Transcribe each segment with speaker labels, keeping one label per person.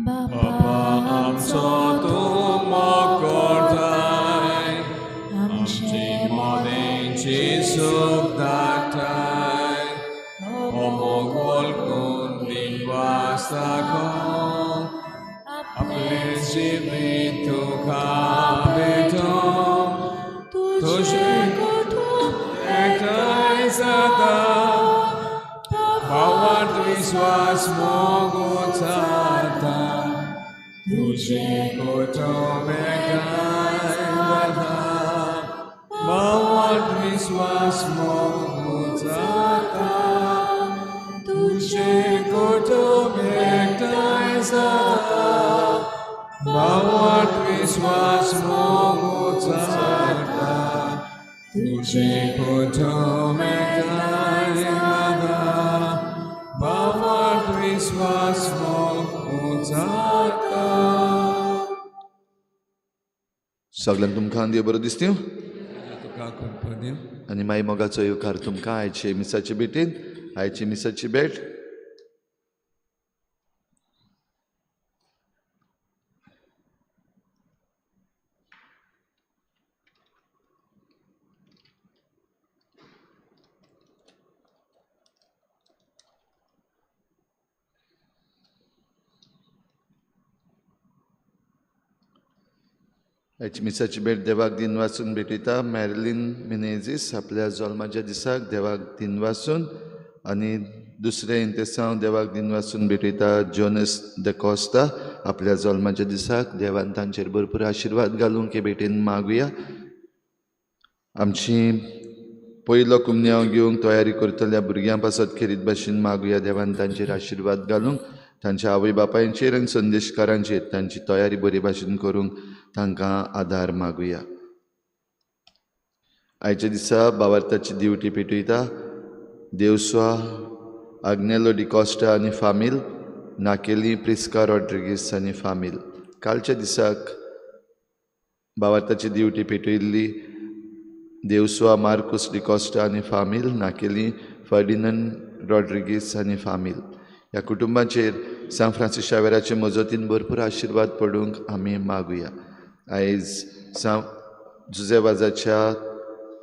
Speaker 1: बापा आमचो तूं मोग करताय, आमचे मोदेंची सूख धाडटाय, हो मोग वळखून दिनवास दाखोवंक आपलें जिवीत तुका भेटोवंक तुजें कुटुंब एकठांय जाता, भावार्थ विस्वास मोग उचारता, तुजें कुटुंब एकठांय जाता, भावार्थ विस्वास मोग उचारता, तुजें कुटुंब एकठांय जाता, भावार्थ विस्वास मोग उचारता, तुजें कुटुंब एकठांय जाता, भावार्थ विस्वास मोग उचारता.
Speaker 2: सगळ्यांक तुमकां देव बरो दिसता
Speaker 1: तुका कृपा दी.
Speaker 2: आनी मागीर मोगाचो येवकार तुमकां आयचे मिसाचे भेटीन. आयची मिसाची भेट आयची मिसाची भेट देवाक दिन वाचून भेटयता मॅरलीन मिनेझीस आपल्या जल्माच्या दिसाक देवाक दिन वाचून, आनी दुसरें इंतेसांव देवाक दिन वाचून भेटयता जोनस the Costa आपल्या जल्माच्या दिसाक. देवान तांचेर भरपूर आशिर्वाद घालूंक हे भेटेन मागुया. आमची पयलो कुमन्यांव घेवंक तयारी करतल्या भुरग्यां पासत खेरीत भाशेन मागुया. देवान तांचेर आशिर्वाद घालूंक, तांच्या आवय बापायचेर आनी संदेशकारांचेर तांची तयारी बरी भाशेन करूंक तांकां आदार मागुया. आयच्या दिसा बावार्थाची दिवटी पेटयता देवस्वा आग्नेलो डिकॉस्टा आनी फामील, नाकेली प्रिस्का रॉड्रिगीस आनी फामील. कालच्या दिसाक बावार्थाची दिवटी पेटयल्ली देवस्वा मार्कुस डिकॉस्टा आनी फामील, नाकेली फर्डिनंद रॉड्रिगीस आनी फामील. ह्या कुटुंबाचेर सांत फ्रांसीस शावेराचे मजतीन भरपूर आशिर्वाद पडूंक आमी मागुया. आयज सांत जुजे वाजाच्या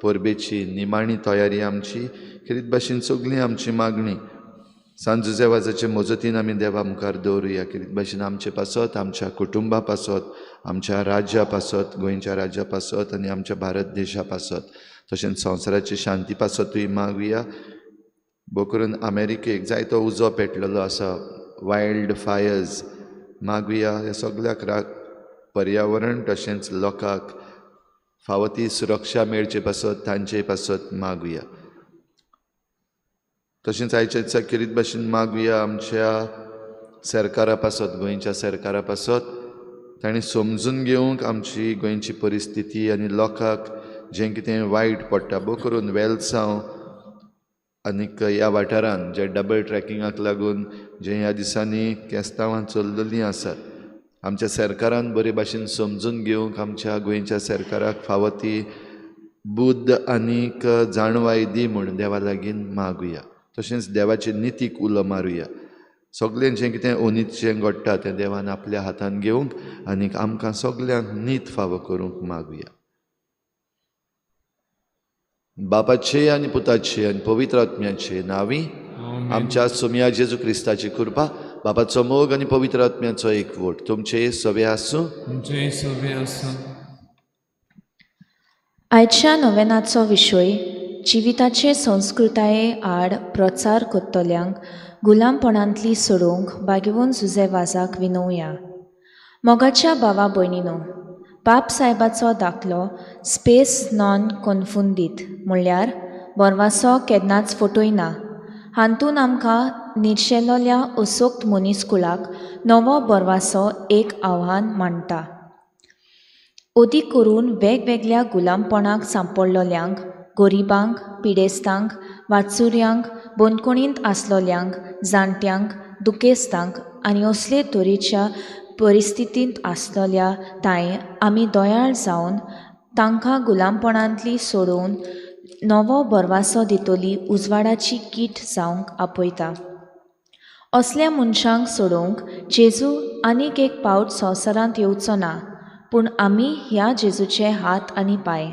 Speaker 2: परबेची निमाणी तयारी आमची खेरीत भाशेन सगळी आमची मागणी सांत जुजे वाजाचे मजतीन आमी देवा मुखार दवरुया. खेरीत भाशेन आमचे पासत, आमच्या कुटुंबा पासत, आमच्या राज्या पासत, गोंयच्या राज्या पासत आनी आमच्या भारत देशा पासत, तशेंच संवसाराची शांती पासतूय मागुया. भोव करून अमेरिकेक जायतो उजो पेटलेलो आसा, वायल्ड फायर्स, मागुया ह्या सगळ्याक पर्यावरण तशेंच लोकांक फावो ती सुरक्षा मेळचे पासत तांचे पासत मागुया. तशेंच आयच्या दिसा खेरीत भाशेन मागुया आमच्या सरकारा पासत, गोंयच्या सरकारा पासत, तांणी समजून घेवंक आमची गोंयची परिस्थिती आनी लोकांक जें कितें वायट पडटा, भोव करून वेलसांव आनीक ह्या वाठारान जे डबल ट्रॅकिंगाक लागून जे ह्या दिसांनी केस्तांवां चल्लेलीं आसात, आमच्या सरकारान बरे भाशेन समजून घेवंक आमच्या गोंयच्या सरकाराक फावो ती बुद्द आनीक जाणवाय दी म्हूण देवा लागीं मागुया. तशेंच देवाचे नितीक उलो मारुया. सगळें जें कितें अनीत जें घडटा तें देवान आपल्या हातान घेवंक आनीक आमकां सगल्यांक नीत फावो करूंक मागुया. बापाचे आनी पुताचे आनी पवित्र आत्म्याचे नांवी आमच्या सोमया जेजू क्रिस्ताची कृपा, बापाचो मोग आनी पवित्र आत्म्याचो एकवट तुमचे सवे आसूं.
Speaker 1: तुमचे सवे आसूं.
Speaker 3: आयच्या नोवेनाचो विशय जिविताचे संस्कृताये आड प्रचार करतल्यांक गुलामपणांतली सोडोवंक बागेवन जुजे वाजाक विनोवया. मोगाच्या भावा भयणीनो, बाप साहेबाचो दाखलो स्पेस नॉन कन्फुंदीत म्हणल्यार बोरवासो केन्नाच फटयना हातूंत आमकां निर्शेलोल्या असोक्त मनीसकुळाक नवो बोरवासो एक आव्हान मांडटा. अदीक करून वेगवेगळ्या गुलामपणाक सांपडलोल्यांक, गरिबांक, पिडेस्तांक, वाचुऱ्यांक, बंदखणींत आसलोल्यांक, जाणट्यांक, दुखेस्तांक आनी असले तरेच्या परिस्थितींत आसलोल्या तांय आमी दयाळ जावन तांकां गुलामपणांतली सोडोवन नवो बरवासो दितली उजवाडाची कीट जावंक आपयता. असल्या मनशांक सोडोवंक जेजू आनीक एक पावट संवसारांत येवचो ना, पूण आमी ह्या जेजूचे हात आनी पांय.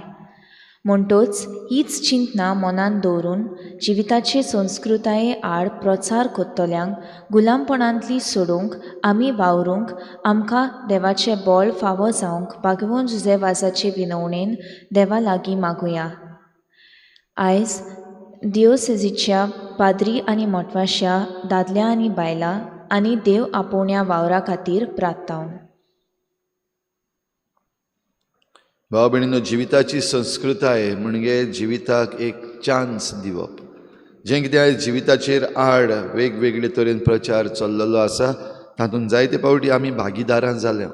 Speaker 3: म्हणटच हीच चिंतना मनांत दवरून जिविताचे संस्कृताये आड प्रचार करतल्यांक गुलामपणांतली सोडोवंक आमी वावरूंक आमकां देवाचें बळ फावो जावंक भागवून जुझे वाजाचे विनवणेन देवा लागीं मागुया. आयज दियोसेजीच्या पाद्री आनी मोटवाश्या दादल्या आनी बायलां आनी देव आपोवण्या वावरा खातीर प्रार्थांव.
Speaker 2: भाव भयणीनो, जिविताची संस्कृताय म्हणजे जिविताक एक चान्स दिवप. जें कितें आयज जिविताचेर आड वेगवेगळे तरेन प्रचार चल्लेलो आसा तातूंत जायते पावटी आमी भागीदारां जाल्या.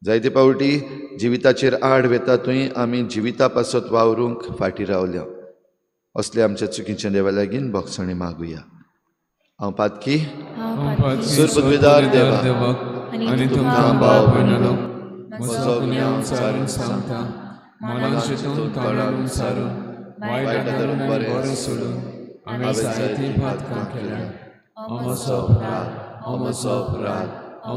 Speaker 2: जायते पावटी जिविताचेर आड वेता थंय आमी जिविता पासत वावरूंक फाटीं रावल्या. असले आमच्या चुकीच्या देवा लागीं भोगसणी मागुया. हांव पातकी सुरपदवेदार देवा
Speaker 1: आनी तुमकां भाव भयणीनो म्हजो गुन्यांव सारून सांगता, मनान चिंतून तोंडान सारून वायट धरून बरें सोडून हांवें जायतीं पातकां केल्या. म्हजो अपराध, म्हजो अपराध,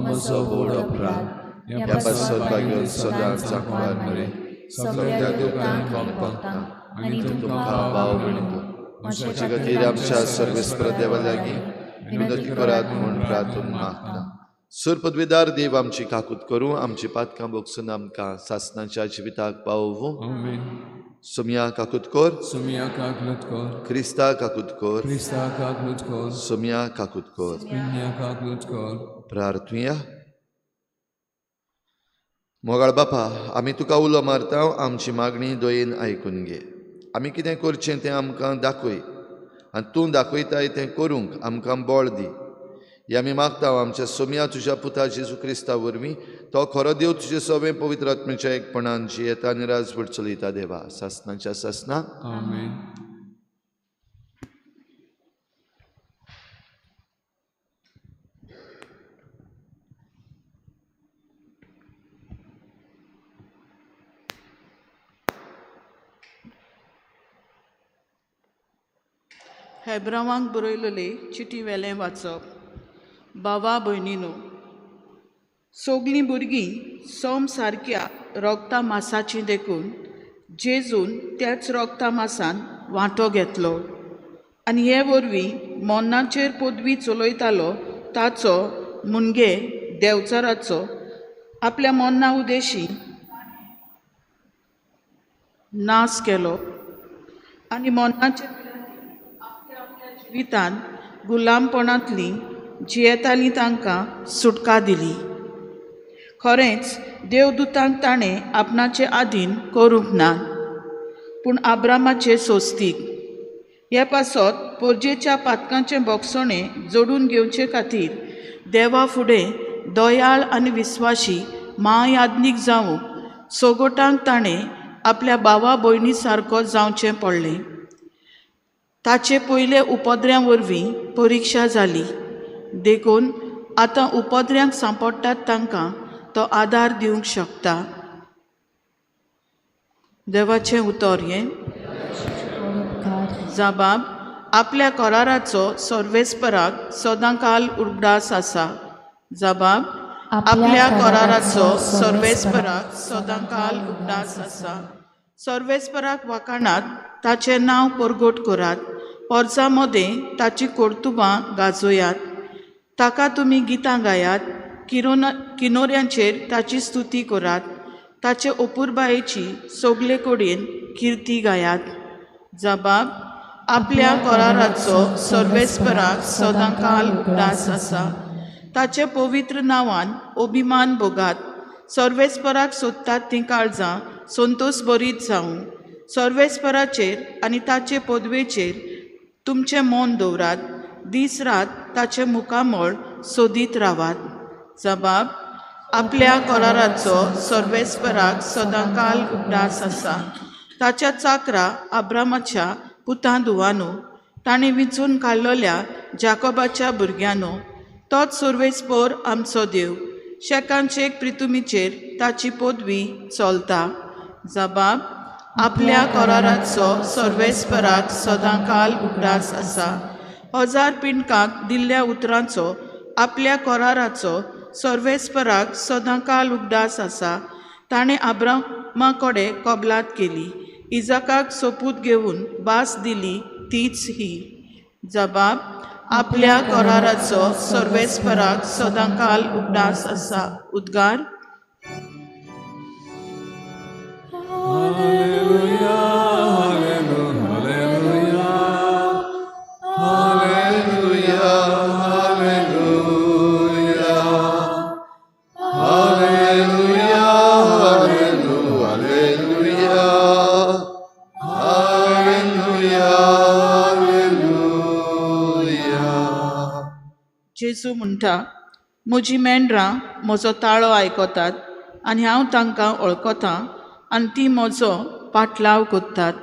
Speaker 1: म्हजो व्हड अपराध.
Speaker 2: ह्या पासत भाग्योन सदांच सांकवार मरे
Speaker 1: सगळ्या दुकान भोगता आनी तुमकां
Speaker 2: भाव भयणीनो म्हजे खातीर आमच्या सर्वेस्पर देवा लागीं विनंती करात म्हूण प्रार्थून मागता. सुरपदवेदार देव आमची काकूत करूं, आमची पातकां भोगसून आमकां सासणाच्या जिविताक पावोवं.
Speaker 1: आमेन.
Speaker 2: सोमया काकूत कर,
Speaker 1: सुमिया काकलूत कर,
Speaker 2: क्रिस्ता काकूत कर,
Speaker 1: क्रिस्ता काकलूत कर,
Speaker 2: सोमया काकूत कर.
Speaker 1: सुमिया काकलूत कर.
Speaker 2: प्रार्थुया. मोगाळ बापा, आमी तुका उलो मारता, आमची मागणी दयेन आयकून घे. आमी कितें करचें तें आमकां दाखय आनी तूं दाखयताय तें करूंक आमकां बळ दी. हे आमी मागता आमच्या सोमया तुज्या पुता जेजू क्रिस्ता वरवीं, तो खरो देव तुजे सवें पवित्र आत्म्याच्या एकपणान जियेता आनी राजवट चलयता देवा सासणाच्या सासना.
Speaker 1: आमेन.
Speaker 4: हेब्रावांक बरयलेले चिटी वेलें वाचप. बाबा भयणीनो, सगलीं भुरगीं सोम सारक्या रोगता मासाची देखून जेजून त्याच रोगता मासान वांटो घेतलो आनी हे वरवीं मोन्नाचेर पदवी चलयतालो ताचो मुणगे देंवचाराचो आपल्या मोन्ना उदेशी नास केलो आनी मोन्नाचे आपल्या आपल्या जिवितान गुलामपणांतली जियेतालीं तांकां सुटका दिली. खरेंच देवदूतांक ताणें आपणाचे आदीन करूंक ना, पूण आब्रामाचे सोस्तीक हे पासत पोरजेच्या पातकांचें बोगसणें जोडून घेवचे खातीर देवा फुडें दयाळ आनी विस्वाशी महायाज्ञीक जावंक सोगोटांक ताणें आपल्या भावा भयणी सारको जावचें पडलें. ताचे पयले उपद्र्यां वरवीं परिक्षा जाली देखून आतां उपद्र्यांक सांपडटात तांकां तो आदार दिवंक शकता. देवाचें उतर हें. जाबाब आपल्या कराराचो सर्वेस्पराक सदांकाल उगडास आसा. जाबाब आपल्या कराराचो सर्वेस्पराक सदांकाल उगडास आसा. सर्वेस्पराक वाखाणात, ताचें नांव परगट करात, पोरसां मदें ताची कर्तुबां गाजयात. ताका तुमी गितां गायात, किनोऱ्यांचेर ताची स्तुती करात, ताचे अपुरबायेची सगले कडेन किर्ती गायात. जबाब आपल्या कराराचो सर्वेस्पराक सदांकाल उगडास आसा. ताचे पवित्र नांवान अभिमान भोगात. सर्वेस्पराक सोदतात तीं काळजां संतोश बरीत जावं. सर्वेस्पराचेर आनी ताचे पदवेचेर तुमचें मन दवरात, दीस रात ताचें मुखामळ सोदीत रावात. जबाब आपल्या कराराचो सर्वेस्पराक सदांकाल उगडास आसा. ताच्या चाकरा आब्रामाच्या पुतां धुवानो, ताणें विंचून काडलेल्या जाकोबाच्या भुरग्यांनो, तोच सर्वेस्पर आमचो देव. शेकान शेक प्रितुमीचेर ताची पदवी चलता. जबाब आपल्या कराराचो सर्वेस्पराक सदांकाल उगडास आसा. 1000 पिंडकाक दिल्ल्या उतरांचो आपल्या कराराचो सर्वेस्पराक सदांकाल उगडास आसा. ताणें आब्रामा कडेन कबलात केली, इजाकाक सोपूत घेवन भास दिली तीच ही. जबाब आपल्या कराराचो सर्वेस्पराक सदांकाल उगडास आसा. उद्गार.
Speaker 1: Hallelujah, hallelujah,
Speaker 2: hallelujah, hallelujah, hallelujah, hallelujah, hallelujah, hallelujah.
Speaker 4: जेजू म्हणटा, म्हजी मेंढरां म्हजो ताळो आयकतात आनी हांव तांकां वळखतां आनी ती म्हजो पाटलाव करतात.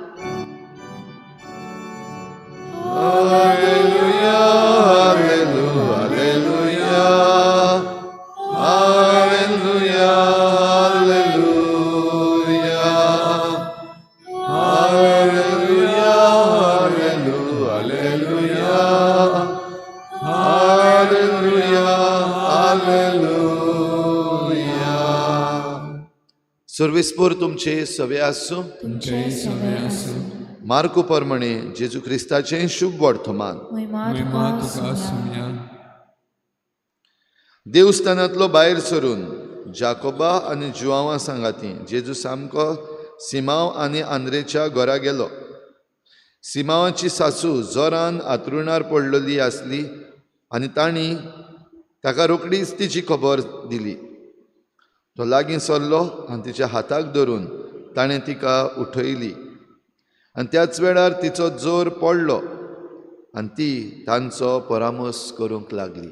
Speaker 2: Hallelujah, hallelujah, hallelujah, hallelujah, hallelujah, hallelujah, hallelujah, hallelujah. सर्वेस्पोर तुमचे सवे आसूं.
Speaker 1: तुमचे सवे आसूं.
Speaker 2: मार्को प्रमाणे जेजू क्रिस्ताचें शुभ वर्तमान.
Speaker 1: महिमा तुका सुमया.
Speaker 2: देवस्थानांतलो भायर सरून जाकोबा आनी जुआंवा सांगाती जेजू सामको सिमांव आनी आंद्रेच्या घरा गेलो. सिमांवाची सासू जोरान आतरुणार पडलेली आसली आनी तांणी ताका रोखडीच तिची खबर दिली. तो लागीं सरलो आनी तिच्या हाताक धरून ताणें तिका उठयली आनी त्याच वेळार तिचो जोर पडलो आनी ती तांचो परामर्श करूंक लागली.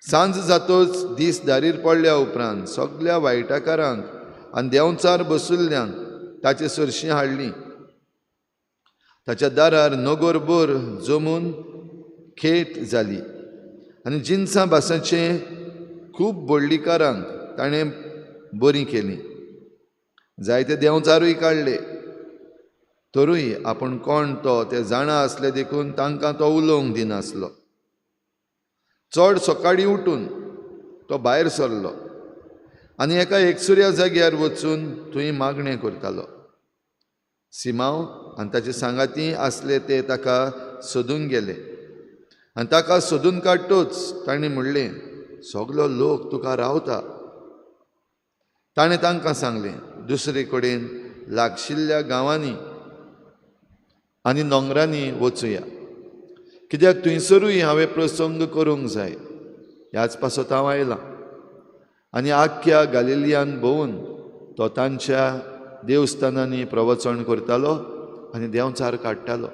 Speaker 2: सांज जातोच दीस दारीर पडल्या उपरांत सगल्या वायटाकारांक आनी देंवचार बसुल्ल्यांक ताचे सरशीं हाडली. ताच्या दारार नगरभर जमून खेट जाली आनी जिनसां भासांचे खूब बोडलीकारांक ताणें बरीं केलीं. जायते देंवचारूय काडले, तरूय आपूण कोण तो ते जाणा आसले देखून तांकां तो उलोवंक दिनासलो. चड सकाळीं उठून तो भायर सरलो आनी एका एकसुऱ्या जाग्यार वचून थंय मागणें करतालो. सिमांव आनी ताचे सांगाती आसले ते ताका सोदूंक गेले आनी ताका सोदून काडटूच तांणी म्हणलें, सगलो लोक तुका रावता. ताणें तांकां सांगलें, दुसरे कडेन लागशिल्ल्या गांवांनी आनी दोंगरांनी वचुया, कित्याक थंयसरूय हांवें प्रसंग करूंक जाय. ह्याच पासत हांव आयलां. आनी आख्ख्या गालिलियान भोंवून तो तांच्या देवस्थानांनी प्रवचन करतालो आनी देंवचार काडटालो.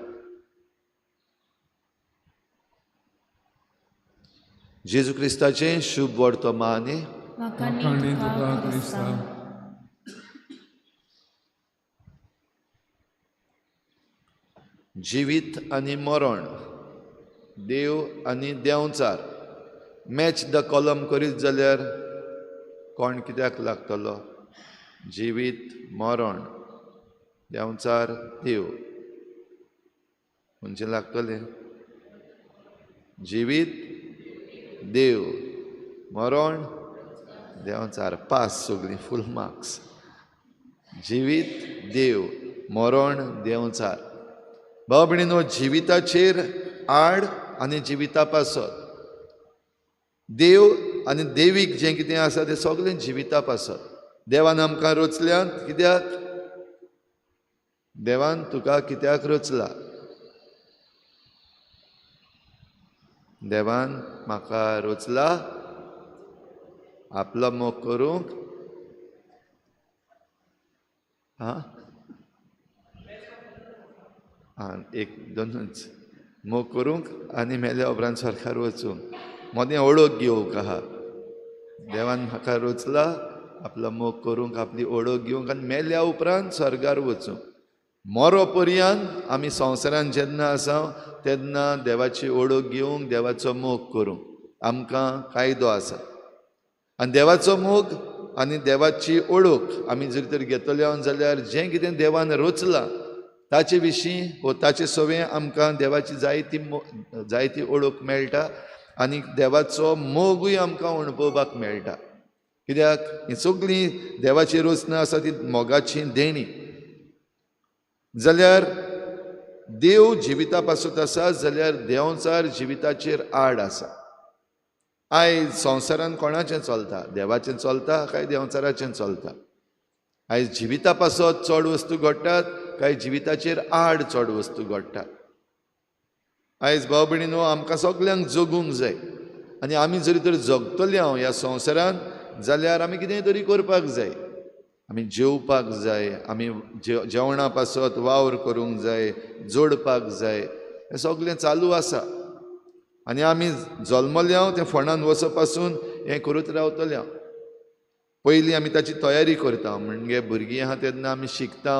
Speaker 2: जेजू क्रिस्ताचें शुभ वर्तमान. जिवीत आनी मरण, देव आनी देंवचार मॅच the column करीत जाल्यार कोण कित्याक लागतलो? जिवीत, मरण, देंवचार, देव खंयचें लागतलें? जिवीत, देव, मरण, देंवचार. पास सगळीं, फूल मार्क्स. जिवीत, देव, मरण, देंवचार. भाव भयणीनो, जिविताचेर आड आनी जिविता पासत, देव आनी देवीक जें कितें आसा तें सगळें जिविता पासत. देवान आमकां रचल्यात कित्याक? देवान तुका कित्याक रचला? देवान म्हाका रचला आपलो मोग करूंक. हां आं, एक दोनूच मोग करूंक आनी मेल्या उपरांत सरकार वचूंक. मदें ओळख घेवंक आहा. देवान म्हाका रचला आपलो मोग करूंक, आपली ओळख घेवंक आनी मेल्या उपरांत स्वर्गार वचूंक. मरो पर्यंत आमी संवसारान जेन्ना आसा तेन्ना देवाची ओळख घेवंक, देवाचो मोग करूंक आमकां कायदो आसा. आनी देवाचो मोग आनी देवाची ओळख आमी जर तर घेतले जाल्यार जें कितें देवान रचलां ताचे विशीं वो ताचे सवें आमकां देवाची जायती जायती ओळख मेळटा आनी देवाचो मोगूय आमकां अणभवपाक मेळटा. कित्याक ही सगळीं देवाची रचना आसा ती मोगाची देणी. जाल्यार देव जिविता पासत आसा जाल्यार देंवचार जिविताचेर आड आसा. आयज संवसारान कोणाचें चलता? देवाचें चलता काय देंवचाराचें चलता? आयज जिविता पासत चड वस्तू घडटात काय जिविताचेर आड चड वस्तू घडटात? आयज भाव भयणीनो आमकां सगल्यांक जगूंक जाय आनी आमी जरी तर जगतले हांव ह्या संवसारान जाल्यार आमी कितें तरी करपाक जाय. आमी जेवपाक जाय, आमी जेवणा पासत वावर करूंक जाय, जोडपाक जाय, हें सगळें चालू आसा. आनी आमी जल्मले हांव तें फोंडान वचप पासून हें करूत रावतले हांव. पयलीं आमी ताची तयारी करता, म्हणजे भुरगीं आहा तेन्ना आमी शिकता,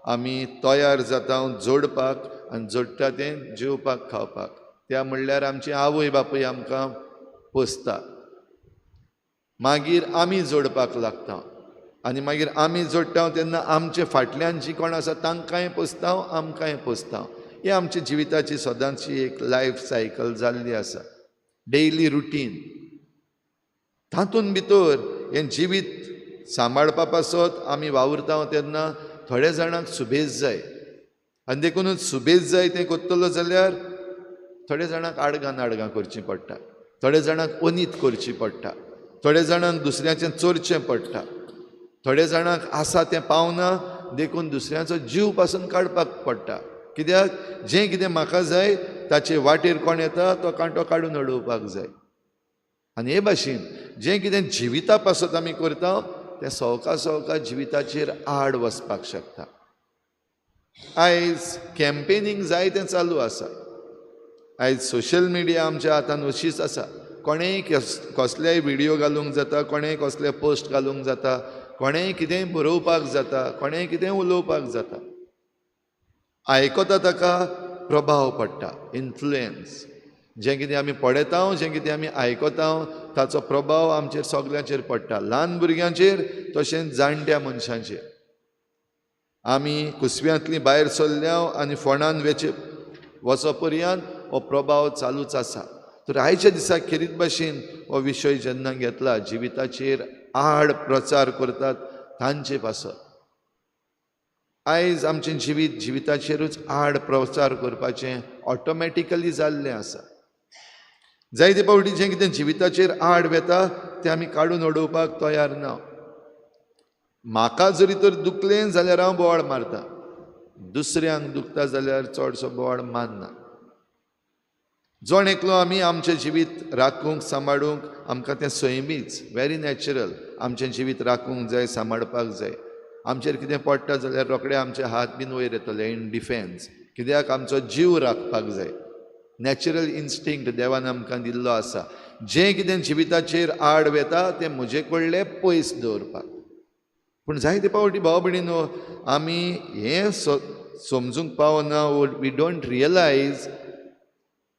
Speaker 2: आमी तयार जाता जोडपाक आनी जोडटा तें जेवपाक खावपाक. त्या म्हणल्यार आमची आवय बापूय आमकां पोसता. मागीर आमी जोडपाक लागता आनी मागीर आमी जोडटा तेन्ना आमचे फाटल्यान जी कोण आसा तांकांय पोसता, आमकांय पोसता. ही आमच्या जिविताची सदांची एक लायफ सायकल जाल्ली आसा, डेली रुटीन. तातूंत भितर हें जिवीत सांबाळपा पासत आमी वावुरता तेन्ना थोड्या जाणांक सुबेज जाय आनी देखूनच सुबेज जाय तें करतलो जाल्यार थोड्या जाणांक आडगां नाडगां करचीं पडटा, थोड्या जाणांक अनीत करची पडटा, थोड्या जाणांक दुसऱ्याचें चोरचें पडटा, थोड्या जाणांक आसा तें पावना देखून दुसऱ्यांचो जीव पासून काडपाक पडटा. कित्याक जें कितें म्हाका जाय ताचे वाटेर कोण येता तो कांटो काडून उडोवपाक जाय. आनी हे भाशेन जें कितें जिविता पासत आमी करता तें सवका सवका जिविताचेर आड वचपाक शकता. आयज कॅम्पेनींग जाय तें चालू आसा. आयज सोशल मिडिया आमच्या हातान अशीच आसा. कोणेय कसलेय व्हिडियो घालूंक जाता, कोणेय कसले पोस्ट घालूंक जाता, कोणेय कितेंय बरोवपाक जाता, कोणेय कितेंय उलोवपाक जाता. आयकता ताका प्रभाव पडटा, इन्फ्लुएन्स. जें कितें आमी पळयता, जें कितें आमी आयकता ताचो प्रभाव आमचेर सगल्यांचेर पडटा, ल्हान भुरग्यांचेर तशेंच जाणट्या मनशांचेर. आमी कुसव्यांतलीं भायर सरल्या आनी फोंडान वेचे वचो पर्यंत हो प्रभाव चालूच आसा. तर आयच्या दिसा खेरीत भाशेन हो विशय जेन्ना घेतला जिविताचेर आड प्रचार करतात तांचे पासत. आयज आमचें जिवीत जिविताचेरूच आड प्रचार करपाचें ऑटोमॅटिकली जाल्लें आसा. जायते फावटी जें कितें जिविताचेर आड वेता तें आमी काडून उडोवपाक तयार ना. म्हाका जरी तर दुखलें जाल्यार हांव बोवाळ मारता, दुसऱ्यांक दुखता जाल्यार चडसो बोवाळ मारना. जण एकलो आमी आमचें जिवीत राखूंक सांबाळूंक आमकां तें सैमीच व्हेरी नॅचरल आमचें जिवीत राखूंक जाय, सांबाळपाक जाय. आमचेर कितें पडटा जाल्यार रोखडे आमचे हात बीन वयर येतले इन डिफेन्स, कित्याक आमचो जीव राखपाक जाय. नॅचरल इन्स्टिंक्ट देवान आमकां दिल्लो आसा. जें कितें जिविताचेर आड वेता तें म्हजे कडलें पयस दवरपाक. पूण जायते फावटी भाव भयणीनो आमी हें समजूंक पावना, we don't realise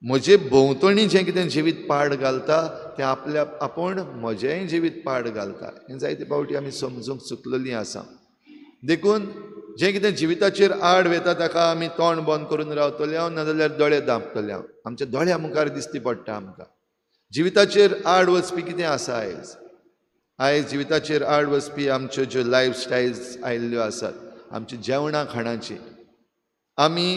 Speaker 2: म्हजे भोंवतणी जें कितें जिवीत पाड घालता तें आपल्या आपूण म्हजेंय जिवीत पाड घालता. हें जायते फावटी आमी समजूंक चुकलेलीं आसा. देखून जें कितें जिविताचेर आड वेता ताका आमी तोंड बंद करून रावतले हांव, नाजाल्यार दोळे धांपतले हांव. आमच्या दोळ्या मुखार दिसती पडटा आमकां जिविताचेर आड वचपी कितें आसा. आयज आयज जिविताचेर आड वचपी आमच्यो ज्यो लायफ स्टायल्स आयिल्ल्यो आसात, आमची जेवणां खाणाची, आमी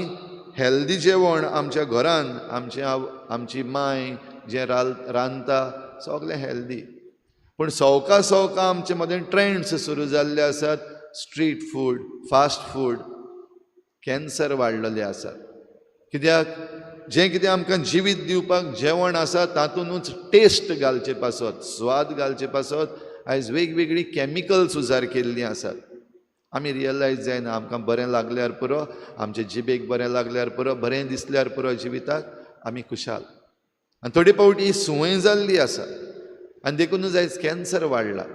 Speaker 2: हेल्दी जेवण आमच्या घरान आमचे आमची माय जें रांदता सगळें हेल्दी, पूण सवका सवका आमचे मदें ट्रेंड्स सुरू जाल्ले आसात. Street food, fast food, cancer वाडलेले आसात. कित्याक जें कितें आमकां जिवीत दिवपाक जेवण आसा तातूंतच टेस्ट घालचे पासत, स्वाद घालचे पासत आयज वेगवेगळीं कॅमिकल्स उजार केल्लीं आसात. आमी रियलायज जायना. आमकां बरें लागल्यार पुरो, आमचे जिबेक बरें लागल्यार पुरो, बरें दिसल्यार पुरो जिविताक आमी खुशाल. आनी थोडे फावटी ही संवय जाल्ली आसा आनी देखूनच आयज कॅन्सर वाडला.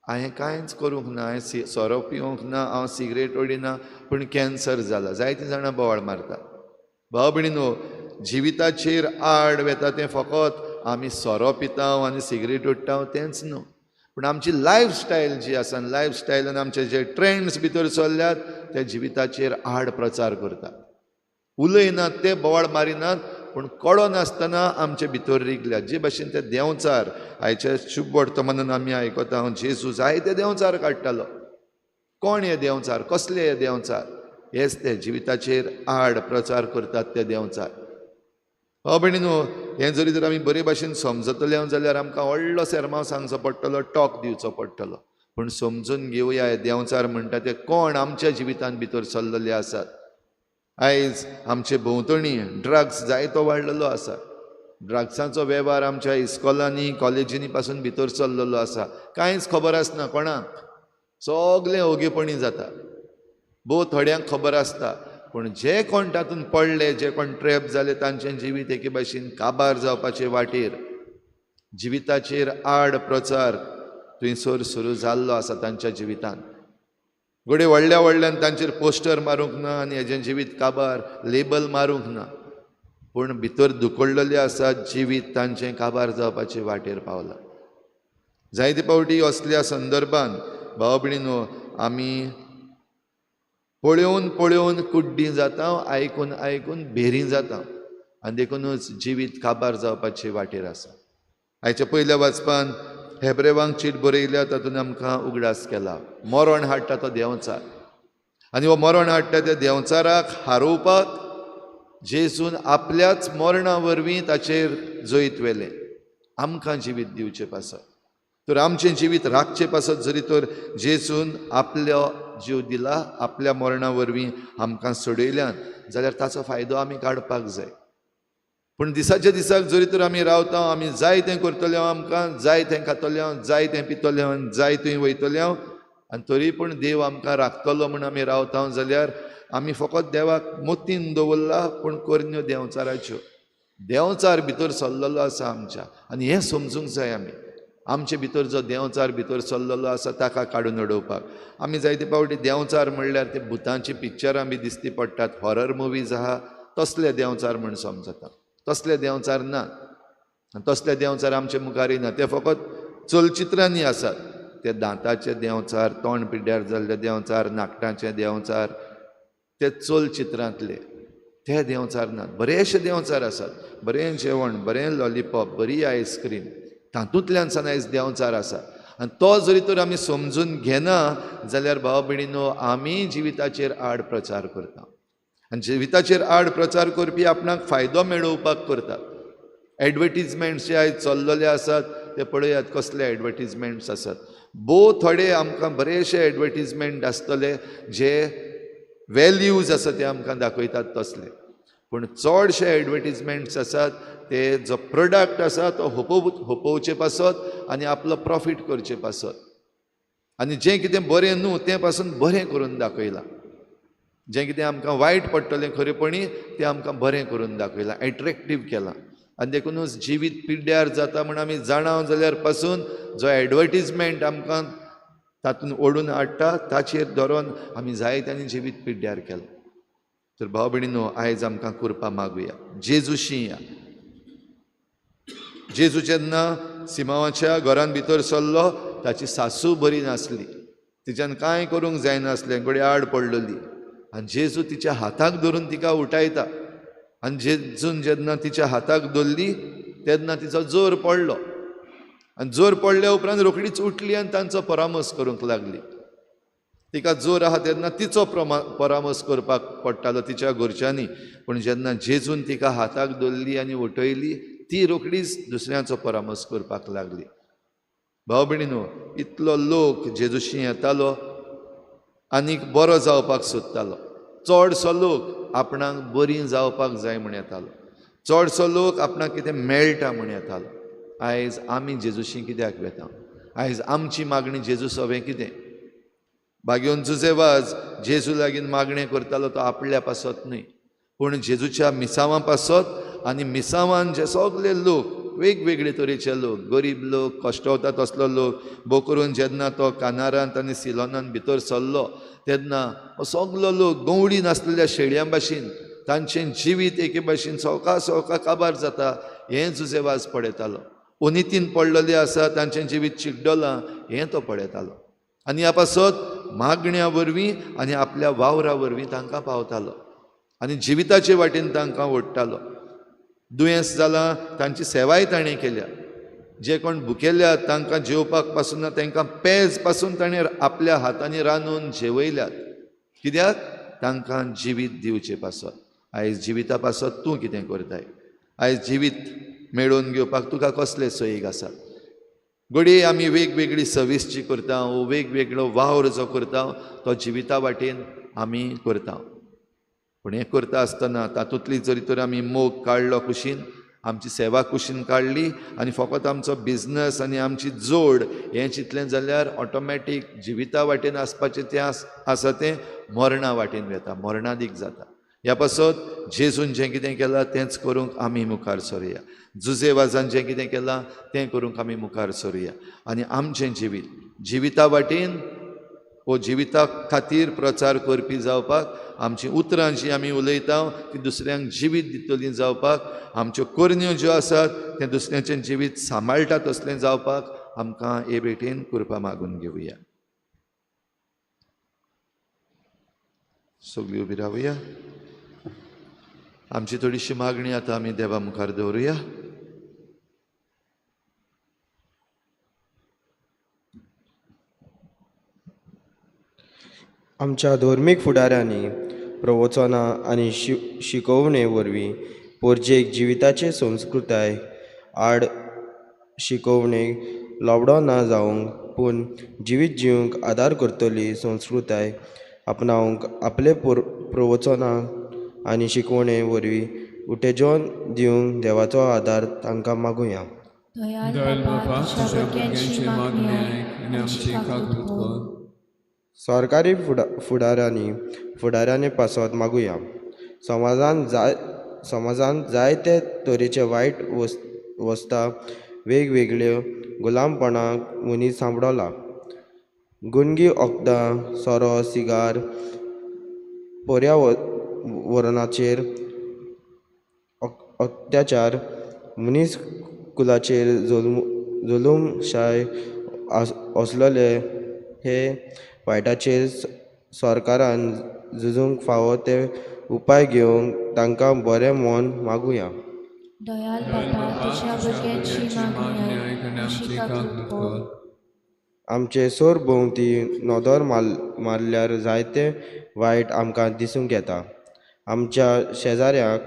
Speaker 2: हांवें कांयच करूंक ना, हांवें सोरो पिवंक ना, हांव सिगरेट ओडिना, पूण कॅन्सर जाला. जायतीं जाणां बोवाळ मारता. भाव भयणीनो जिविताचेर आड वेता तें फकत आमी सोरो पिता आनी सिगरेट ओडटा तेंच न्हू, पूण आमची लायफ स्टायल जी आसा, लायफ स्टायलान आमचे जे ट्रेंड्स भितर चल्ल्यात त्या जिविताचेर आड प्रचार करतात. उलयनात ते, बोवाळ मारिनात, पूण कळो नासतना आमचे भितर रिगल्या. जे भाशेन ते देंवचार आयच्या शुभ वर्तमानान आमी आयकता, जेजू जायते देंवचार काडटालो. कोण हे देंवचार, कसले हे देंवचार? हेच ते जिविताचेर आड प्रचार करतात ते देंवचार. भाव भयणीनो, हें जरी तर आमी बरे भाशेन समजतले जाल्यार आमकां व्हडलो सेर्मांव सांगचो पडटलो, टॉक दिवचो पडटलो. पूण समजून घेवया हे देंवचार म्हणटा ते कोण आमच्या जिवितांत भितर सरलेले आसात. आयज आमचे भोंवतणी ड्रग्स जायतो वाडलेलो आसा. ड्रग्सांचो वेव्हार आमच्या इस्कॉलांनी कॉलेजींनी पासून भितर सरलेलो आसा. कांयच खबर आसना कोणाक, सगळें ओगेपणी जाता. भोव थोड्यांक खबर आसता, पूण जे कोण तातूंत पडले, जे कोण ट्रॅप जाले, तांचें जिवीत एके भाशेन काबार जावपाचे वाटेर, जिविताचेर आड प्रचार थंयसर सुरू जाल्लो आसा तांच्या जिवितांत. घडये व्हडल्या व्हडल्यान तांचेर पोस्टर मारूंक ना आनी हेजें जिवीत काबार लेबल मारूंक ना, पूण भितर दुखडलेलें आसा जिवीत तांचें काबार जावपाचे वाटेर पावलां. जायते फावटी असल्या संदर्भान भाव भयणीनो आमी पळोवन पळोवन कुड्डीं जाता, आयकून आयकून भेरीं जाता आनी देखूनच जिवीत काबार जावपाचे वाटेर आसा. आयच्या पयल्या वाचपान हेब्रेवांक चीट बरयल्या तातूंत आमकां उगडास केला, मरण हाडटा तो देंवचार आनी हो मरण हाडटा त्या देंवचाराक हारोवपाक जेजून आपल्याच मरणा वरवीं ताचेर जैत व्हेलें, आमकां जिवीत दिवचे पासत. तर आमचें जिवीत राखचे पासत जरी तर जेजून आपलो जीव दिला, आपल्या मरणा वरवीं आमकां सोडयल्यान जाल्यार ताचो फायदो आमी काडपाक जाय. पूण दिसाच्या दिसाक जरी तर आमी रावता, आमी जाय तें करतले, आमकां जाय तें खातले, जाय तें पितले, जाय थंय वयतले आनी तरी पूण देव आमकां राखतलो म्हूण आमी रावता जाल्यार आमी फकत देवाक मोतीन दवरला, पूण करण्यो देंवचाराच्यो. देंवचार भितर सरलेलो आसा आमच्या आनी हें समजूंक जाय आमी. आमचे भितर जो देंवचार भितर सरलेलो आसा ताका काडून उडोवपाक आमी जायते फावटी देंवचार म्हणल्यार ते भुतांची पिक्चरां बी दिसती पडटात, हॉरर मुवीज आहा, तसले देंवचार म्हूण समजता. तसले देंवचार ना, तसले देंवचार आमचे मुखार येना, ते फकत चलचित्रांनी आसात. ते दांताचे देंवचार, तोंड पिड्ड्यार जाल्ले देंवचार, नाकटांचे देंवचार, ते चलचित्रांतले ते देंवचार नात. बरेचशे देंवचार आसात, बरें जेवण, बरें लॉलीपॉप, बरी आयस्क्रीम, तातूंतल्यान सान आयज देंवचार आसा. आनी तो जरी तर आमी समजून घेना जाल्यार भाव भयणीनो आमी जिविताचेर आड प्रचार करता आनी जिविताचेर आड प्रचार करपी आपणाक फायदो मेळोवपाक करतात. एडवर्टीजमेंट्स जे आयज चल्लेले आसात ते पळयात कसले एडवर्टीजमेंट्स आसात. भोव थोडे आमकां बरेचशे एडवर्टीजमेंट आसतले जे वेल्यूज आसा ते आमकां दाखयतात तसले, पूण चडशे एडवर्टीजमेंट्स आसात ते जो प्रोडक्ट आसा तो होपोवचे पासत आनी आपलो प्रॉफीट करचे पासत आनी जें कितें बरें न्हू तें पासून बरें करून दाखयलां, जें कितें आमकां वायट पडटलें खरेपणी तें आमकां बरें करून दाखयलां, एट्रेक्टीव केलां. आनी देखूनच जिवीत पिड्ड्यार जाता म्हूण आमी जाणा जाल्यार पासून जो एडवर्टीजमेंट आमकां तातूंत ओडून हाडटा ताचेर धरून आमी जायत्यांनी जिवीत पिड्ड्यार केलां. तर भाव भयणीनो आयज आमकां कृपा मागुया, जेजूशी या. जेजू जेन्ना सिमांवाच्या घरान भितर सरलो ताची सासू बरी नासली, तिच्यान कांय करूंक जायनासलें, घडये आड पडलेली आनी जेजू तिच्या हाताक धरून तिका उठायता आनी जेजून जेन्ना तिच्या हाताक धरली तेन्ना तिचो जोर पडलो आनी जोर पडल्या उपरांत रोखडीच उठली आनी तांचो परामर्श करूंक लागली. तिका जोर आहा तेन्ना तिचो परामर्श करपाक पडटालो तिच्या घरच्यांनी, पूण जेन्ना जेजून तिका हाताक धरली आनी उठयली ती रोखडीच दुसऱ्यांचो परामर्श करपाक लागली. भाव भयणीनो इतलो लोक जेजूशी येतालो आनीक बरो जावपाक सोदतालो. चडसो लोक आपणाक बरी जावपाक जाय म्हूण येतालो, चडसो लोक आपणाक कितें मेळटा म्हूण येतालो. आयज आमी जेजूशी कित्याक वेता? आयज आमची मागणी जेजू सवें कितें? भाग्योन जुजेवाज जेजू लागीं मागणें करतालो तो आपल्या पासत न्हय, पूण जेजूच्या मिसांवां पासत आनी मिसांवान जे सगळे लोक, वेगवेगळे तरेचे लोक, गरीब लोक, कश्टवता तसलो लोक, भोव करून जेन्ना तो कानारांत आनी सिलोनांत भितर सरलो तेन्ना हो सगलो लोक गंवडी नासलेल्या शेळयां भाशेन तांचें जिवीत एके भाशेन सवका सवका काबार जाता हें जुजेवाज पळयतालो. ओनितीन पडलेले आसा तांचें जिवीत चिड्डलां हें तो पळयतालो आनी ह्या पासत मागण्या वरवीं आनी आपल्या वावरा वरवीं तांकां पावतालो आनी जिविताचे वाटेन तांकां ओडटालो. दुयेंस जालां तांची सेवाय ताणें केल्या. जे कोण भुकेल्यात तांकां जेवपाक पासून ना तांकां पेज पासून ताणें आपल्या हातांनी रांदून जेवयल्यात. कित्याक? तांकां जिवीत दिवचे पासत. आयज जिविता पासत तूं कितें करताय? आयज जिवीत मेळोवन घेवपाक तुका कसले सोयीक आसात? घडये आमी वेगवेगळी सर्वीस जी करता वो वेगवेगळो वावर जो करता तो जिविता वाटेन आमी करता. पूण हें करता आसतना तातूंतली जरी तर आमी मोग काडलो कुशीन, आमची सेवा कुशीन काडली आनी फकत आमचो बिजनस आनी आमची जोड हें चिंतलें जाल्यार ऑटोमॅटीक जिविता वाटेन आसपाचें तें आसा तें मरणा वाटेन वता, मरणादीक जाता. ह्या पासत जेजून जें कितें केलां तेंच करूंक आमी मुखार सरुया. जुजे वाजान जें कितें केलां तें करूंक आमी मुखार सरुया आनी आमचें जिवीत जिविता वाटेन वो जिविता खातीर प्रचार करपी जावपाक, आमचीं उतरां जीं आमी उलयता ती दुसऱ्यांक जिवीत दितलीं जावपाक, आमच्यो करण्यो ज्यो आसात तें दुसऱ्यांचें जिवीत सांबाळटा तसलें जावपाक आमकां हे भेटेन कृपा मागून घेवया. सगळीं उबी रावया. आमची थोडीशी मागणी आतां आमी देवा मुखार दवरुया.
Speaker 5: आमच्या धर्मीक फुडाऱ्यांनी प्रवचनां आनी शिकोवणे वरवीं पोरजेक जिविताचे संस्कृताय आड शिकोवणेक लवडो ना जावंक पूण जिवीत जिवंक आदार करतली संस्कृताय आपणावंक आपले प्रवचनां आनी शिकवणे वरवीं उटेजोन दिवंक देवाचो आदार तांकां मागुया.
Speaker 1: दयाळ बापा, तुज्या भुरग्यांची मागणी आयक आनी आमची काकूत कर.
Speaker 5: सरकारी फुडाऱ्यांनी पासत मागुया. समाजांत जायते तरेचे वायट वस्ता वेगवेगळ्यो गुलामपणाक मनीस सांपडला. गुंगी वखदां, सोरो, सिगार, पर्यावरणाचेर अत्याचार, मनीस कुलाचेर जुलूमशाय असलेले हे वायटाचेर सरकारान झुजूंक फावो ते उपाय घेवंक तांकां बरें मन मागुया.
Speaker 3: दयाळ बापा, तुज्या भुरग्यांची मागणी आयक आनी आमची काकूत कर.
Speaker 5: आमचे सरभोंवती नदर मारल्यार जायते वायट आमकां दिसूंक येता. आमच्या शेजाऱ्याक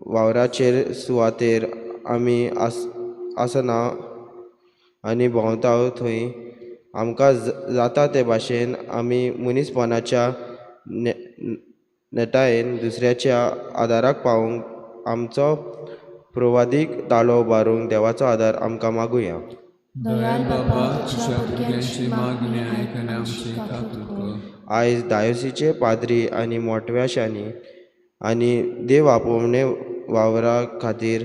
Speaker 5: वावराचेर सुवातेर आमी आसना आनी भोंवता थंय आमकां जाता ते भाशेन आमी मनीसपणाच्या नेटायेन दुसऱ्याच्या आदाराक पावूंक आमचो प्रवादीक ताळो उबारूंक देवाचो आदार आमकां मागुया.
Speaker 1: दयाळ बापा, तुज्या भुरग्यांची मागणी आयक आनी आमची काकूत कर.
Speaker 5: आयज दायोसीचे पाद्री आनी मोटव्याशांनी आनी देव आपोवणे वावरा खातीर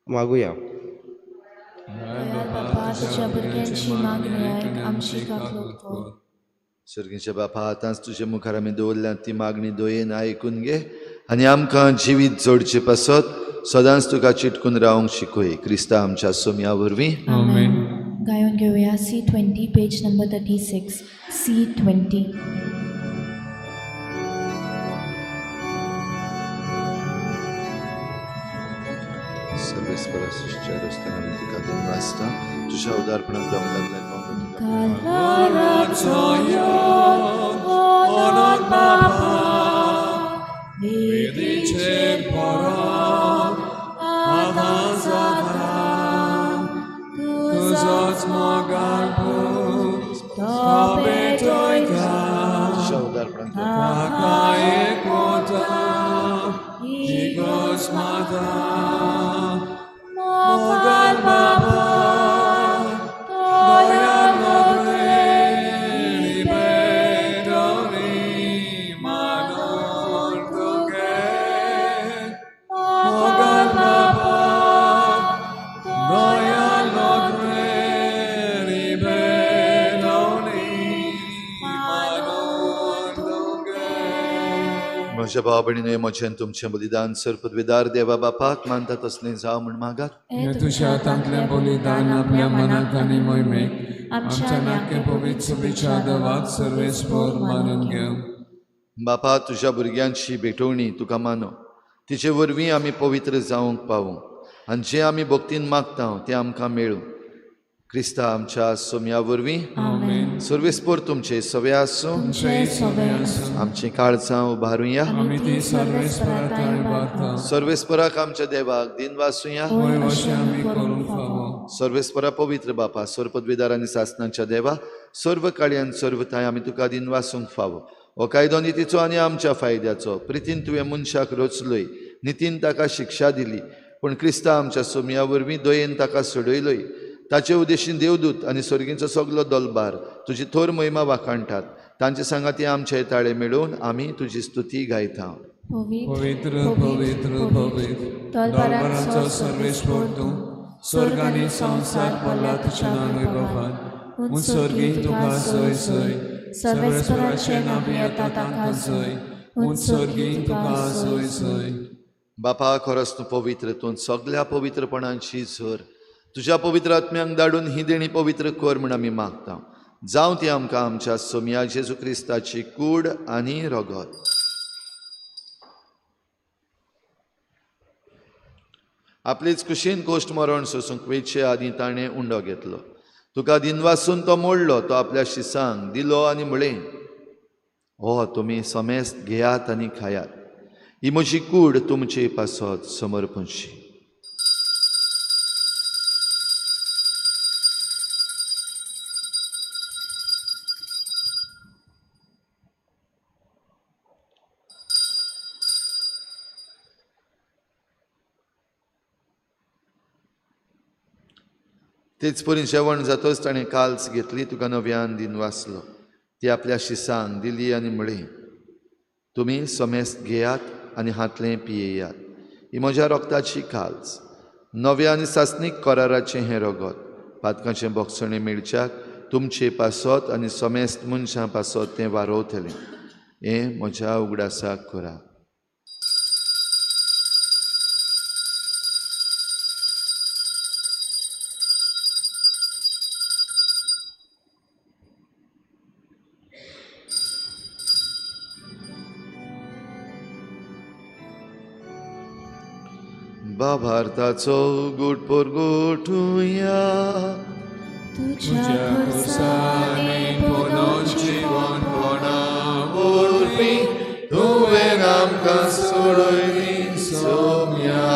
Speaker 5: मागुया.
Speaker 1: दयाळ बापा, तुज्या भुरग्यांची मागणी आयक आमची काकूत कर.
Speaker 2: सर्गीच्या बापा, आतांच तुजे मुखार आमी दवरल्या ती मागणी दयेन आयकून घे आनी आमकां जिवीत जोडचे पासत सदांच तुका चिटकून रावंक शिकय. क्रिस्ता आमच्या सोम्या वरवीं.
Speaker 1: आमेन.
Speaker 3: गायोन घेवया C20 page number 36. C20.
Speaker 2: सर्वेस्पराच्या रस्त्यान आमी तुका दिनवासता. तुज्या उदारपणांत आमकां तुज्या उदारपणांत म्हज्या भावा भयणीनो, म्हजें तुमचें बलिदान सर्पदवेदार देवा बापाक मानता तसलें जावं म्हूण मागात.
Speaker 1: हे तुज्या हातांतलें बलिदान आपल्या मनाक आनी मोहिमेक आमच्या नाके पवित्र सुबेच्या देवाक सर्वेस्पोर मानून घेवं.
Speaker 2: बापा, तुज्या भुरग्यांची भेटवणी तुका मानो, तिचे वरवीं आमी पवित्र जावंक पावूं आनी जें आमी भक्तीन मागता तें आमकां मेळूं. क्रिस्ता आमच्या सोम्या वरवीं.
Speaker 1: आमेन.
Speaker 2: सर्वेस्पोर तुमचे सवे आसूं.
Speaker 1: तुमचेय सवे आसूं.
Speaker 2: आमचीं काळजां उबारुया.
Speaker 1: आमी ती सर्वेस्परा थंय उबारता.
Speaker 2: सर्वेस्पराक आमच्या देवाक दिन वासुया.
Speaker 1: होय अशें आमी करूंक फावो.
Speaker 2: सर्वेस्परा पवित्र बापा, सर्वपदवीदार आनी सासनाच्या देवा, सर्व काळयान सर्व थांय आमी तुका दिन वासूंक फावो. हो कायदो नितीचो आनी आमच्या फायद्याचो. प्रितीन तुवें मनशाक रचलोय, नितीन ताका शिक्षा दिली, पूण क्रिस्ता आमच्या सोमया वरवीं दयेन ताका सोडयलोय. ताचे उद्देशीन देवदूत आनी सर्गींचो सगलो दलबार तुजी थोर महिमा वाखाणटात. तांचे सांगाती आमचे ताळे मेळोवन आमी तुजी स्तुती गायता.
Speaker 1: पवित्र पवित्र पवित्र दरबाराचो सर्वेस्पोर तूं, स्वर्ग आनी संवसार पडला तुज्या नांव वैभवान. उंच सर्गी तुका सोय सोय, सर्वेस्पराचें नांव येता तांकां सोय, उंच सर्गी तुका सोय सोय.
Speaker 2: बापा, खरोच तूं पवित्र, तूं सगल्या पवित्रपणांची झर. तुज्या पवित्र आत्म्यांक धाडून ही देणी पवित्र कर म्हूण आमी मागता. जावं ती आमकां आमच्या सोमया जेजू क्रिस्ताची कूड आनी रगत. आपलेच कुशीन कोश्ट मरण सोसूंक वेचे आदीं ताणें उंडो घेतलो. तुका दिनवासून तो मोडलो, तो आपल्या शिसांक दिलो आनी म्हळें, हो तुमी समेस्त घेयात आनी खायात, ही म्हजी कूड तुमचे पासत समर्पणशी. तेच परी जेवण जातच ताणें काल्स घेतली, तुका नव्यान दिन वाचलो, ती आपल्या शिसांक दिली आनी म्हळें, तुमी समेस्त घेयात आनी हातलें पियेयात, ही म्हज्या रक्ताची काल्स, नव्या आनी सासणीक कराराचें हें रगत, पातकांचें बोगसणें मेळच्याक तुमचे पासत आनी समेस्त मनशां पासत तें वारोवतलें. हें म्हज्या उगडासाक करा. बाभारताचो गुट पोरगोटुया,
Speaker 1: तुज्या खुर्सांनी पुनर्जीवनपणा
Speaker 2: वरवीं तुवें आमकां सोडयली सोम्या.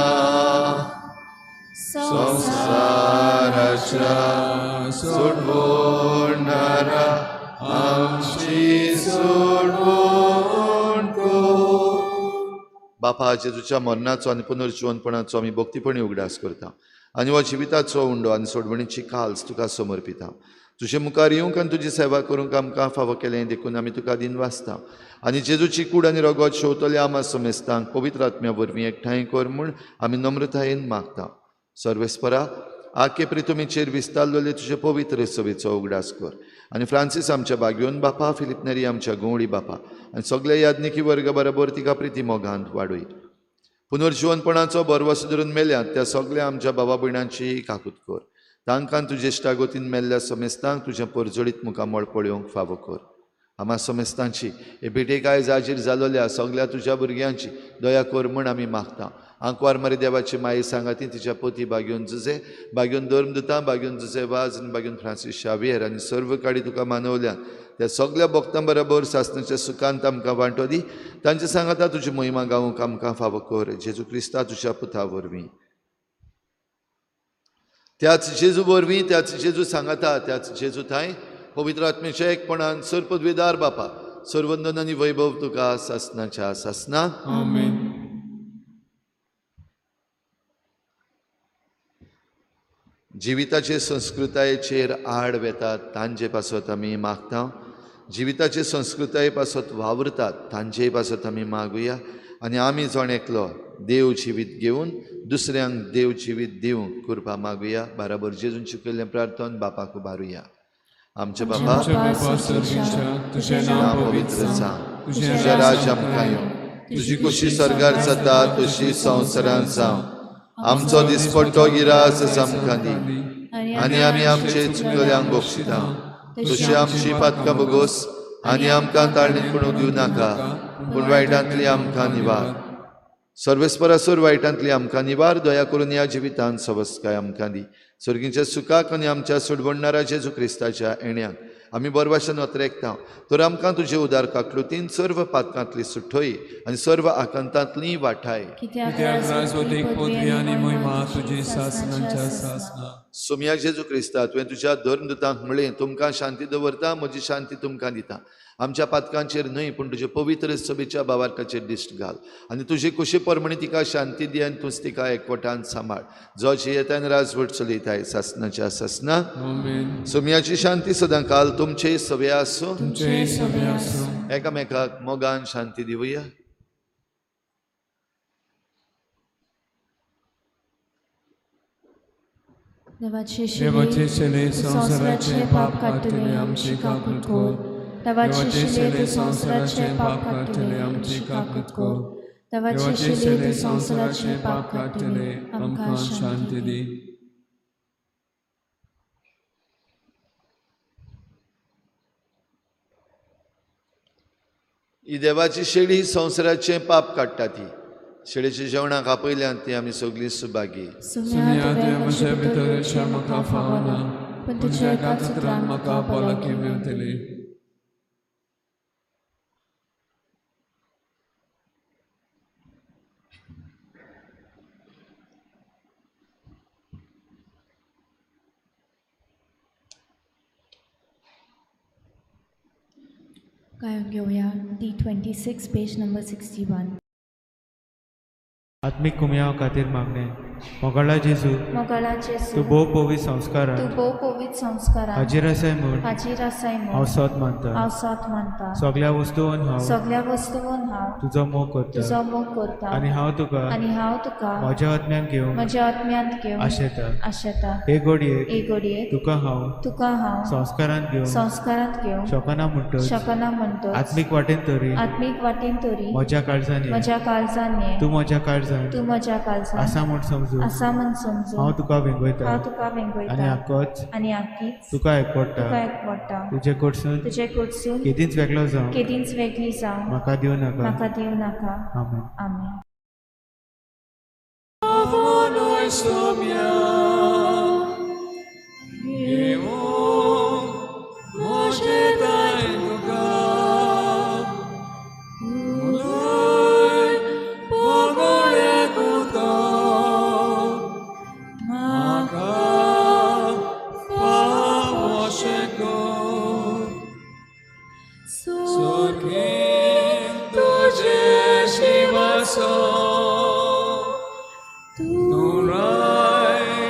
Speaker 2: संवसाराच्या सोडवणारा आमची सोडवण कर. बापा, जेजूच्या मरणाचो आनी पुनर्जिवनपणाचो आमी भक्तीपणी उगडास करता आनी हो जिविताचो उंडो आनी सोडवणीची काल्स तुका समर्पिता. तुजे मुखार येवंक आनी तुजी सेवा करूंक आमकां फावो केलें देखून आमी तुका दिन वाचता आनी जेजूची कूड आनी रगत शेवतल्या आमा समेस्तांक पवित्र आत्म्या वरवीं एकठांय कर म्हूण आमी नम्रतायेन मागता. सर्वेस्परा, आके प्रितुमीचेर विस्तारलेले तुजे पवित्र सभेचो उगडास कर आनी फ्रांसीस आमच्या बागयोन बापा, फिलीप नेरी आमच्या गवळी बापा आनी सगल्या याज्ञिकी वर्गा बरोबर तिका प्रिती मोगांत वाडय. पुनर्जिवनपणाचो बरवस धरून मेल्यात त्या सगल्या आमच्या बाबा भयणांची काकूत कर. तांकां तुजे इश्टागतीन मेल्ल्या समेस्तांक तुजें परजळीत मुखामळ पळोवंक फावो कर. आमा समेस्तांची हे भेटेक आयज हाजीर जालोल्या सगल्या तुज्या भुरग्यांची दया कर म्हूण आमी मागता. आंकवार मारी देवाची माई सांगाती तिच्या पोती बागयोन जुजे, बागयोन धर्मदुतां, बागयोन जुजे वाज आनी बागयोन फ्रांसीस शावियर आनी सर्व काडी तुका मानवल्यान त्या सगल्या भक्तां बरोबर सासणाच्या सुखांत आमकां वांटो दी. तांचे सांगाता तुजी महिमा गावंक आमकां फावो कर, जेजू क्रिस्ता तुज्या पुता वरवीं. त्याच जेजू वरवीं, त्याच जेजू सांगाता, त्याच जेजू थांय पवित्र आत्म्याच्या एकपणान सर्पद्वेदार बापा, सर्वंदन आनी वैभव तुका सासणाच्या सासना.
Speaker 1: आमेन.
Speaker 2: जिविताचे संस्कृतायेचेर आड वेतात तांचे पासत आमी मागता. जिविताचे संस्कृताये पासत वावुरतात तांचे पासत आमी मागुया आनी आमी जण एकलो देव जिवीत घेवन दुसऱ्यांक देव जिवीत दिवंक कृपा मागुया. बराबर जेजून शिकयल्लें प्रार्थन बापाक उबारुया. आमचे बापा,
Speaker 1: तुजें
Speaker 2: नांव पवित्र जावं, तुजें राज्य आमकां येवं, तुजी कुशी सरकार जाता तशी संवसारान जावं. आमचो दिसपट्टो गिरास आमकां दी आनी आमी आमचे चुकल्यांक बक्षिता तशी आमची पातकां भोगोस आनी आमकां ताळणीत पडूंक दिवं नाका, पूण वायटांतली आमकां निवार. सर्वेस्परासर वायटांतली आमकां निवार. दया करून ह्या जिवितान सवस्काय आमकां दी. सर्गीच्या सुखाक आनी आमच्या सुडवणणारा जेजू क्रिस्ताच्या येण्याक आमी बरवाशन अत्रेकता. तर आमकां तुजे उदार काकलुतीन सर्व पातकांतली सुठोय आनी सर्व आकांतांतली वाठाय. सोम्या जेजू क्रिस्ता, तुवें तुज्या धर्मदूतांक म्हळें, तुमकां शांती दवरता, म्हजी शांती तुमकां दिता. आमच्या पातकांचेर न्हय पूण तुजे पवित्र सभेच्या भावार्थाचेर दिश्ट घाल आनी तुजे कुशी प्रमाणे तिका शांती दी आनी तूंच तिका एकवटान सांबाळ, जो जियेता आनी राजवट चलयताय सासनाच्या सासना. सोम्याची शांती सदां काल तुमचे सवे आसूं. एकामेकाक मोगान शांती दिवया.
Speaker 1: देवाचे शिले संवसाराचे पाप काडटले आमची काकूट कर. देवाचे शिले संवसाराचे पाप काडटले आमची काकूट कर. देवाचे शिले संवसाराचे पाप काडटले आमकां शांती दी.
Speaker 2: ही देवाची शेळी संवसाराचें पाप काडटा. ती शेळीच्या जेवणाक आपयल्यान ती आमी सगळीं सुभागी.
Speaker 1: सुम्या तुवें म्हज्या भितर अशें म्हाका फावना, पूण तुज्या एकाच उतरान म्हाका भलायकी मेळटली.
Speaker 3: गायन घेवया D26 page number 61.
Speaker 6: आत्मीक कुमयाव खातीर मागणें. मोगाळा जेजू,
Speaker 3: मोगाळा जेजू,
Speaker 6: तूं भोव पवित्र संस्कारान,
Speaker 3: तूं भोव पवित्र संस्कारान
Speaker 6: हाजीर आसाय म्हूण,
Speaker 3: हाजीर आसाय म्हूण
Speaker 6: हांव सत मानता,
Speaker 3: हांव सत मानता.
Speaker 6: सगळ्या वस्तून हांव,
Speaker 3: सगळ्या वस्तून हांव
Speaker 6: तुजो मोग करता,
Speaker 3: तुजो मोग करता
Speaker 6: आनी हांव तुका,
Speaker 3: आनी हांव तुका
Speaker 6: म्हज्या आत्म्यांत घेवन,
Speaker 3: म्हज्या आत्म्यांत घेवन
Speaker 6: आशेता,
Speaker 3: आशेता.
Speaker 6: हे घडयेक,
Speaker 3: हे घडयेक
Speaker 6: तुका हांव,
Speaker 3: तुका हांव
Speaker 6: संस्कारांत घेवन,
Speaker 3: संस्कारांत घेवन
Speaker 6: शकना म्हणटच,
Speaker 3: शकना म्हणटच
Speaker 6: आत्मीक वाटेन तरी,
Speaker 3: आत्मीक वाटेन तरी
Speaker 6: म्हज्या काळजान,
Speaker 3: म्हज्या काळजान ये,
Speaker 6: तूं म्हज्या काळजान,
Speaker 3: तूं म्हज्या काळजान
Speaker 6: आसा म्हूण समजून,
Speaker 3: आसा म्हूण समजून
Speaker 6: हांव तुका वेंगयता,
Speaker 3: हांव तुका वेंगयता
Speaker 6: आनी आकोच,
Speaker 3: आनी आकीच
Speaker 6: तुका एकवटा,
Speaker 3: तुका एकवटा.
Speaker 6: तुजे कडसून,
Speaker 3: तुजे कडसून
Speaker 6: केदींच वेगळो जावं,
Speaker 3: केदींच वेगळी जावं
Speaker 6: म्हाका दिवं नाका,
Speaker 3: म्हाका दिवं नाका.
Speaker 6: आमेन.
Speaker 3: आमेन.
Speaker 1: Turai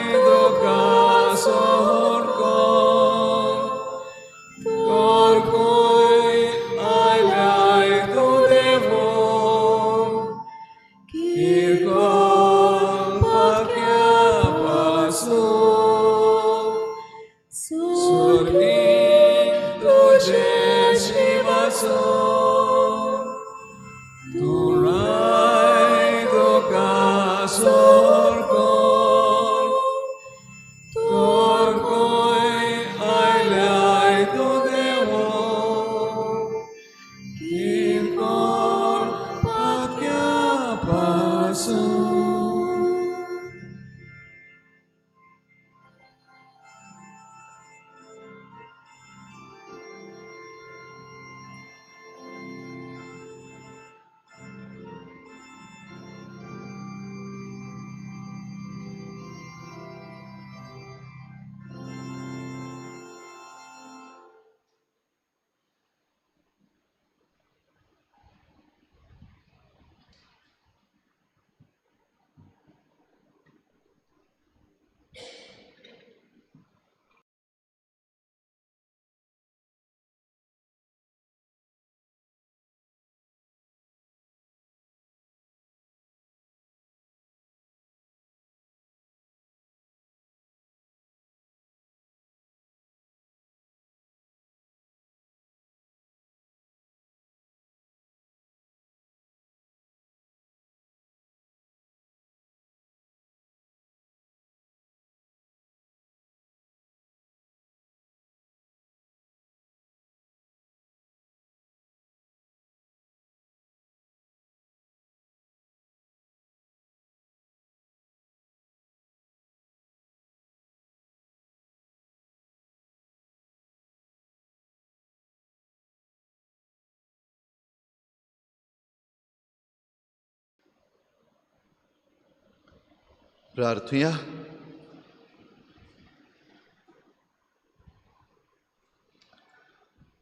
Speaker 2: प्रार्थुया.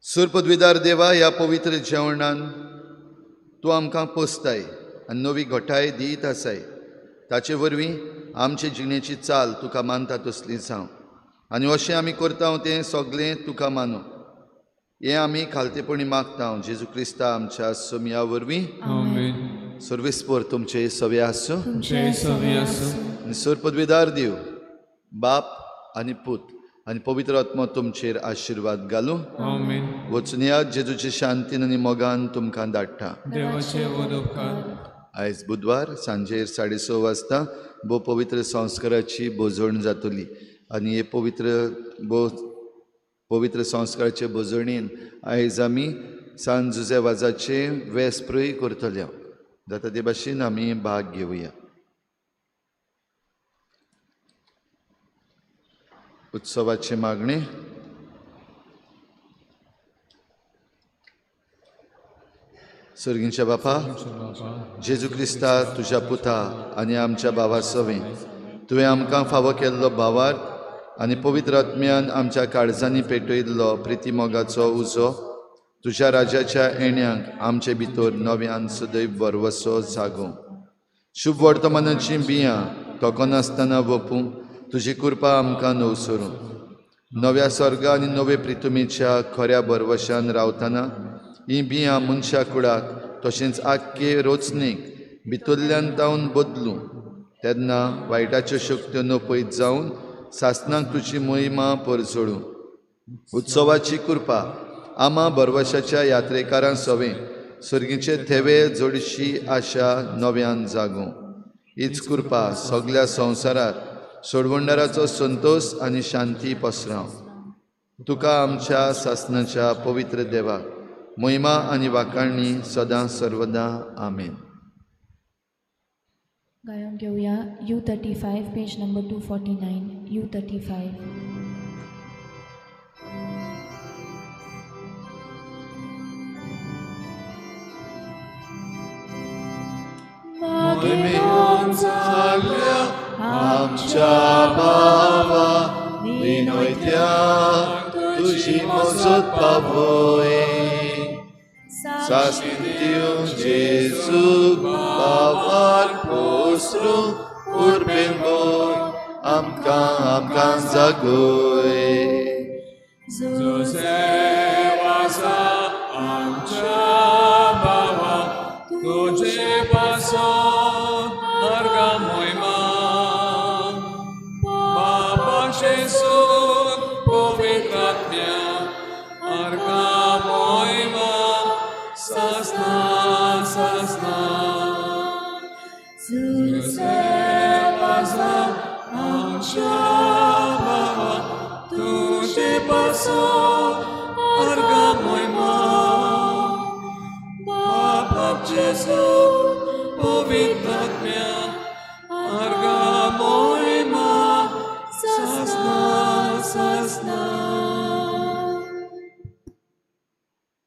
Speaker 2: सुरपदवीदार देवा, ह्या पवित्र जेवणान तूं आमकां पोसताय आनी नवी घटाय दीत आसाय. ताचे वरवीं आमचे जिणेची चाल तुका मानता तसली जावं आनी अशें आमी करता तें सगळें तुका मानू. हें आमी खालतेपणी मागता जेजू क्रिस्ता आमच्या सोमया वरवीं.
Speaker 1: आमेन.
Speaker 2: सर्वेस्पोर तुमचे सवे आसूं.
Speaker 1: तुमचे सवे आसूं.
Speaker 2: आनी सुरपदवीदार देव बाप आनी पूत आनी पवित्र आत्मो तुमचेर आशिर्वाद घालूं.
Speaker 1: आमेन.
Speaker 2: वचुनया जेजूचे शांतीन आनी मोगान तुमकां धाडटा.
Speaker 1: देवाचे व्हड उपकार.
Speaker 2: आयज बुधवार सांजेर 6:30 वाजता भोव पवित्र संस्काराची भोजवण जातली आनी हे पवित्र भोव पवित्र संस्काराचे भोजवणेन आयज आमी सान जुजे वाजाचे वेस्प्रूय करतले. जाता ते भाशेन आमी भाग घेवया. उत्सवाची मागणी. सर्गींच्या बापा, जेजू क्रिस्ता तुज्या पुता आनी आमच्या भावा सवें तुवें आमकां फावो केल्लो भावार्थ आनी पवित्र आत्म्यान आमच्या काळजांनी पेटयल्लो प्रितीमोगाचो उजो तुज्या राज्याच्या येण्यांक आमचे भितर नव्यान सदैव भरवसो जागो. शुभ वर्तमानाचीं बियां तोकनासतना वपूं तुजी कृपा आमकां नवसरूं. नव्या स्वर्ग आनी नवे प्रितुमेच्या खऱ्या भरवशान रावतना ही बियां मनशा कुडाक तशेंच आख्खे रोचणेक भितरल्यान तावन बदलूं. तेन्ना वायटाच्यो शक्त्यो नपयत जावन सासणाक तुजी महिमा परजळूं. उत्सवाची कृपा आमा भरवशाच्या यात्रेकारां सवें सर्गीचे थेवे जोडशी आशा नव्यान जागूं. हीच कृपा सगल्या संवसारार सोडवणदाराचो संतोश आनी शांती पसराव. तुका आमच्या सासणाच्या पवित्र देवाक महिमा आनी वाखाणणी सदां सर्वदां. आमेन.
Speaker 3: गायोंक घेवया U35 page number 249. U35.
Speaker 2: आमच्या बाबा विनयत्या तुजी मजत पावय. सास्ती दिवन जेजू बाबार पोसरू उर्बेन बोल आमकां आमकां जागोय.
Speaker 1: जुसेवासा आमच्या बाबा तुजे पासून अर्घा मोहिमा बाबा जेजू पवित्र आत्म्या अर्घा मोहिमा सासना सासना. जुसेवासा आमच्या बाबा तुजे पासून अर्घा मोहिमा बाबा जेजू पवित्र